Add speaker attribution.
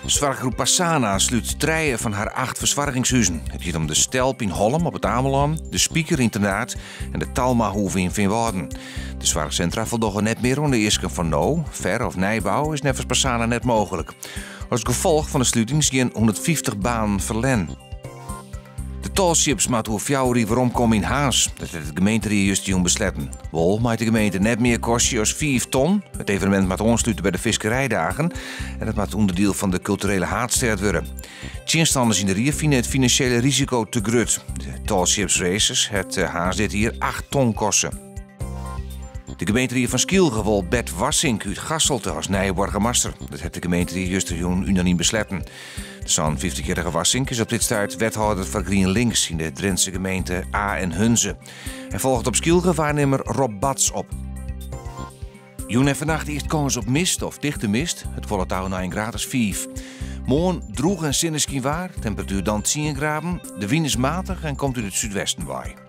Speaker 1: Soarchgroep Pasana slút trije fan har acht fersoargingshuzen. It giet om de Stelp yn Hollum op It Amelân, de Spiker yn Ternaard en de Talmahoeve yn Feanwâlden. De soarchsintra foldogge net mear oan de easken fan no. Fer of nijbou is neffens Pasana net mooglik. As gefolch fan de slutings gean 150 banen ferlern. De Tall Ships moat oer fjouwer jier weromkomme yn Harns. Dat hat de gemeenterie justerjûn besletten. Wol mei de gemeente net mear kostje as 5 ton. It evenemint moat oanslute by de fiskerijdagen en it moat ûnderdiel fan de kulturele haadstêd wurde. Tsjinstanners yn de rie fine it finansjele risiko te grut. De Tall Ships Races hat Harns dit jier 8 ton koste. De gemeenterie fan Skylge wol Bert Wassink út Gasselte as nije boargemaster. Dat hat de gemeenterie justerjûn unanym besletten. De 57-jarige Wassink is op dit stuit wethâlder foar GrienLinks yn de Drintse gemeente Aa en Hunze. Hy folget op Skylge waarnimmer Rob Bats op. Jûn en fannacht earst kâns op mist of tichte mist. It kuollet ôf nei in graad as 5. Moarn droech en sinneskynwaar, temperatuer dan 10 graden. De wyn is matich en komt út it súdwesten wei.